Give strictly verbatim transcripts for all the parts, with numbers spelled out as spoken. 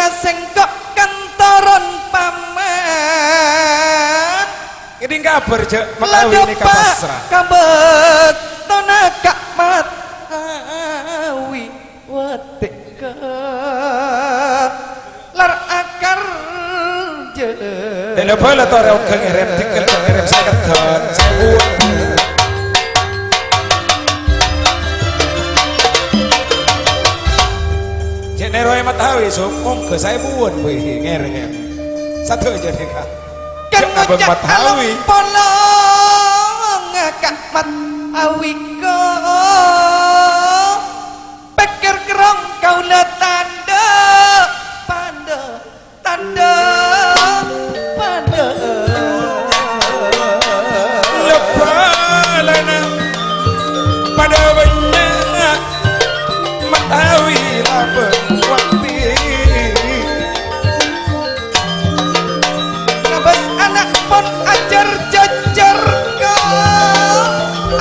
Sèngko' kan toron paman. Ngèdhing kabhâr, jhâ' Mat Awi nèka pasra. Ka bâktona Ka' Mat Awi wâtè'ka lar akar jhâ'. Dela bala torè oghâ ngèrèm, dhigghâl ngèrèm sèket don. Jhâ' nèroè Mat Awi, so mongghâ saèbuwân bhâi ngèrèm. Sadhâjâ nèka. Kan jhâ' abâ' ngoca' Mat Awi. Polong Ka' Mat Awi ko. Pèkkèr kerrong kaulâ tandhâ, pandhâ, tandhâ, pandhâ. Lebbâlâna padâ bânnya'. Mat Awi labâng wâktè. Ngabâs ana' pon ajhâr-jhâjhâr ka,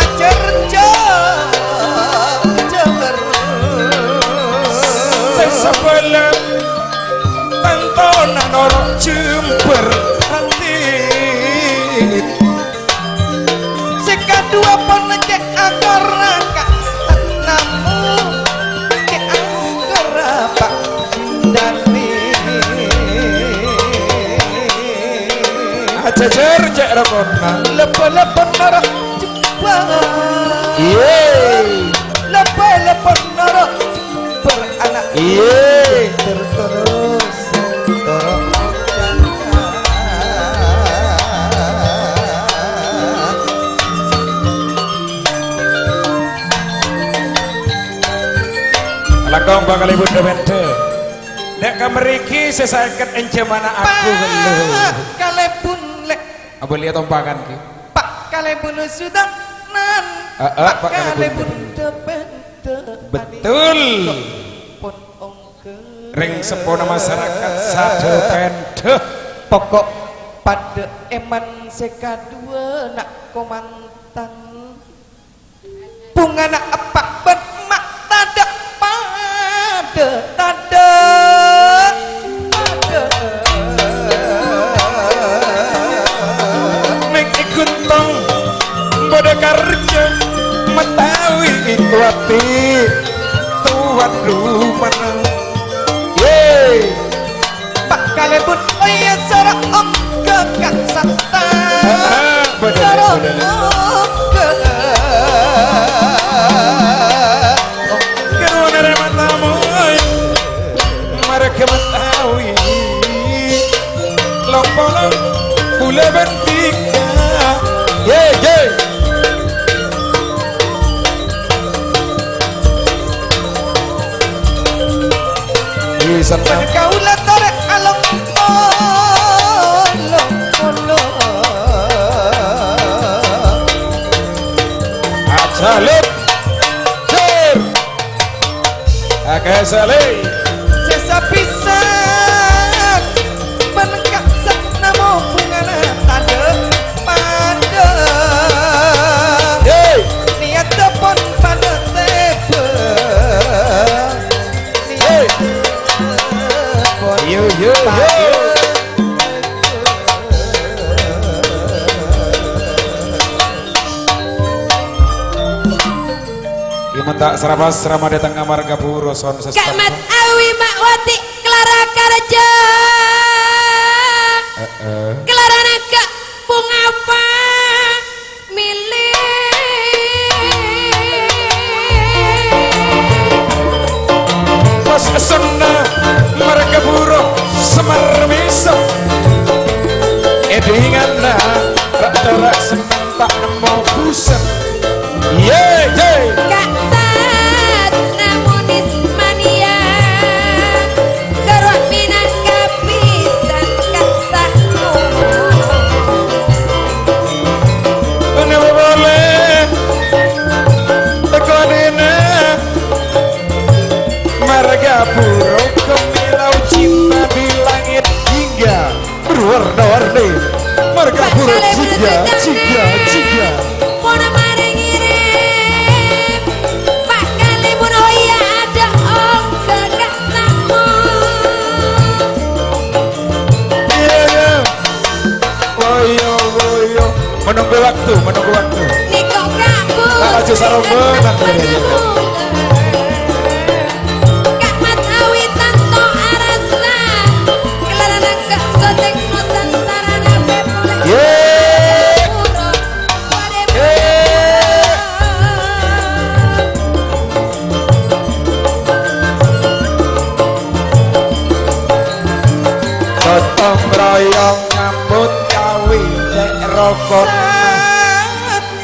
ajhâr-jhâjhâr. Sè sabâlâ tantona noro' jembhâr atè. Sè kaduwâ pon cè' angkara ka' namo, cè' angkara Pak Dani. Ajhâjhâr cè' rokonna. Lebbâ-lebbâ noro' jembhâr. Iyâ. Lebbâ-lebbâ noro' jembhâr ana'. Iyâ. Terus-terus. Langkong bhâkal èbun dâ-bendâ. Dâ' ka mriki sè sèket ènjhâmana aku ghâllu. Kalèbun lè'. Abâliyâ tompakan, Ki. Pa' kalèbun sudanan. Heeh, pa' kalèbun. Pa' kalèbun dâ-bendâ. Betul. Pon ong Rèng seppona masarakat sadhâ pèndhâ. Pokok padâ èman sè kaduwâ na' komantan. Bhungana eppa' bân emma' tadâ' padâ, tadâ' padâ. Nèng è Guntong bâdâ karjâ matawi wati. Tuan rumana. Ye. Pa' kalèbun, oh iyâ, soro ongghâ ka' sata. Ah, bener, soro bener. Ongghâ. Karowan arè matamoy. Marghâ matawi. Long-polong, bulâ bân dhika. Ye, ye. Wis, senneng. Kaulâ torè along-polong. Ajalit. Jur. Akeh sale. Sè sapisan. Bân ka'issa' namo bhungana tadâ' padâ. Hey. Niyaddhâ pon padâ tèbâ. Hey. Niyaddhâ pon yo, yo, yo. Padâ. Iman ta' srapa-srama dâteng marghâ bhuru son sesta. Ka' Mat Awi, Ma' Wati, Klara Karja. Heeh. Klara Naga, Pungapa, Mili. Pas sonna marghâ bhuru Semar Mesa. Èdingana ra'-tara' senneng ta' nemmo busen. Ye, ye. Ka'issa' namo Nismania, karo minangka pisan ka'issa'. Ana boleh teko dina. Marghâ bhuru kemilau cinta di langit hingga berwarna-warni. Marghâ bhuru jingga, jingga, jingga. Pon marè ngèrèm. Pa' kalèbun, oh iyâ, adâ' ongghâ ka' samo.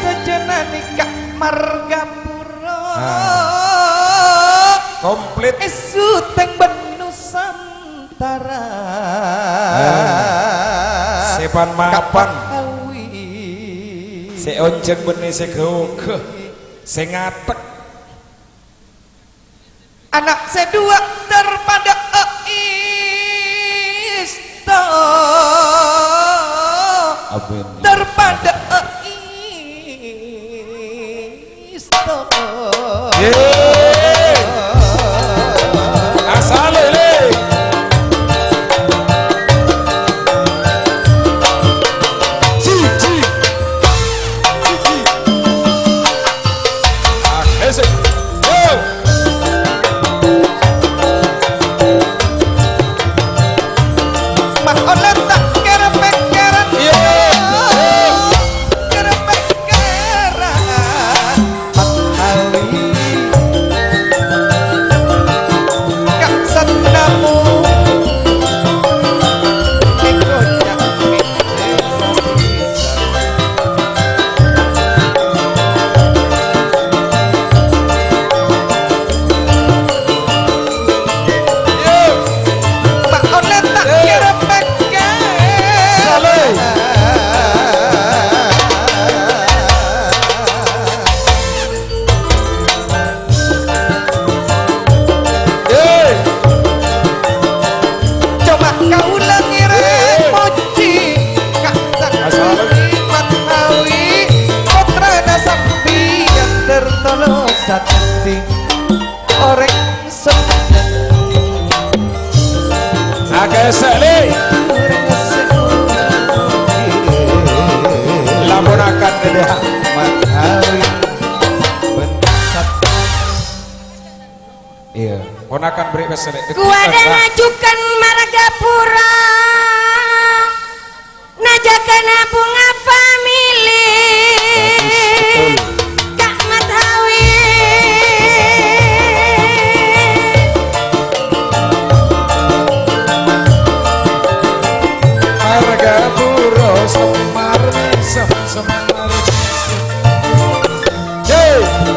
Sadhâjâna nèka marghâ pura. Ah. Komplit. Èsutèng bân Nusantara. Ah. Sè pan-mapan. Kapawi. Sè onjhâng bânnè sè ghâ-oghâ. Sè ngatek. Ana' sè duwâ' terpadâ èsto. Amin. Terpadâ èsto. Yeay. Asal ini. Siji. Siji. Asik. Yo. Ma' ollè ta' kèra-pèkkèran. Iya. Kèra-pèkkèran. Mat Awi. Ka' sannamu. Èkoca' Hei! Coma kaulâ ngèrèng mojhi ka Asal. Mat Awi, pottrana sampèyan tertolo satènggi orèng sè Akesek, Li. Laponakan ke dia. Mat Awi. Iya. Ponakan beri pesen, Li. Kuada ngajukan marga pura. Najagana bunga famili. Bagus, betul. Ka' Mat Awi. Marga Puro Semar Mesem, Semar Mesem.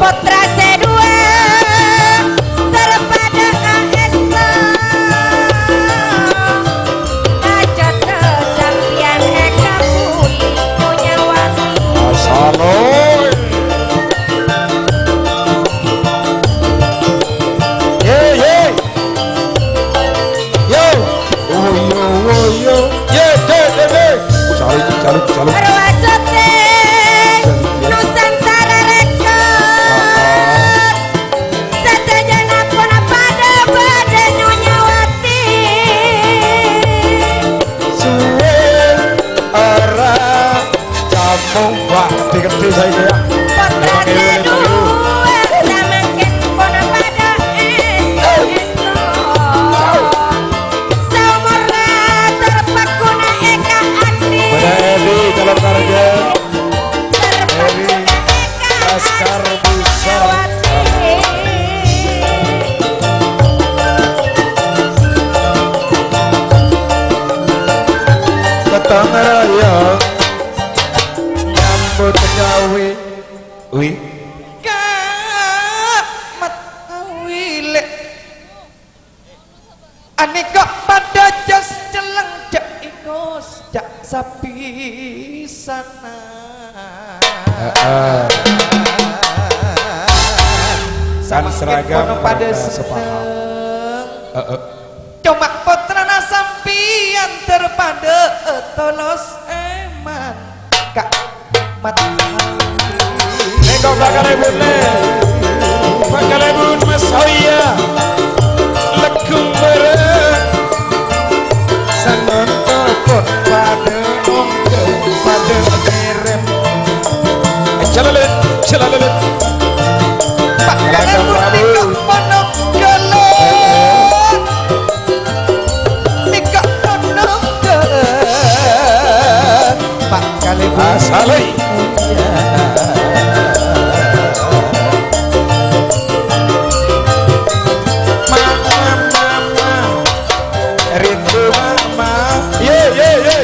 Pottra sè duwâ' terpadâ èsto. Ajâ' sampèyan èkabuli nyawati. Asaloy. Ye, ye. Yo. Oh, yo, oh, yo. Ye, ye, ye, ye. Calik, calik, calik. Arwah Soteng Nusantara Record. Sadhâjâna pon padâ-padâ nyawati. Suwe ora Camo, wah, gedhe-gedhe saiki ya. Pottra sè duwâ' samangkèn pon padâ èsto-èsto. Saomorra terpagguna è ka' andi. Pada Edi, calon karya. Edi, Laskar Besar. Ketang Raya. Nyambut gawe. Wi. Ka Mat Awi, Lè'. Anèka padâ jas celleng ja' ikos ja' sapisana. Heeh. Kan seragam padâ padâ sepaham. Seneng. Heeh. Coma pottrana sampèyan terpadâ tolos èman ka' Mat. Nèko bakal ebune, bakal ebun Mas Hoya, leggung bareng. Sanonto pon padâ ongghâ, padâ ngerem. Jalalet, jalalet. Pak Kalem Prabu. Nèko ponok galak. Nèka nonong ke Pak Kalem. Asale. Mama, mama. Rindu mama. Ye, ye, ye.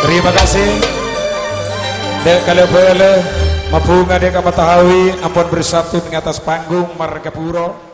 Terima kasih. Dek kala bala mabunga dek Matahawi ampun bersatu di atas panggung Margapuro.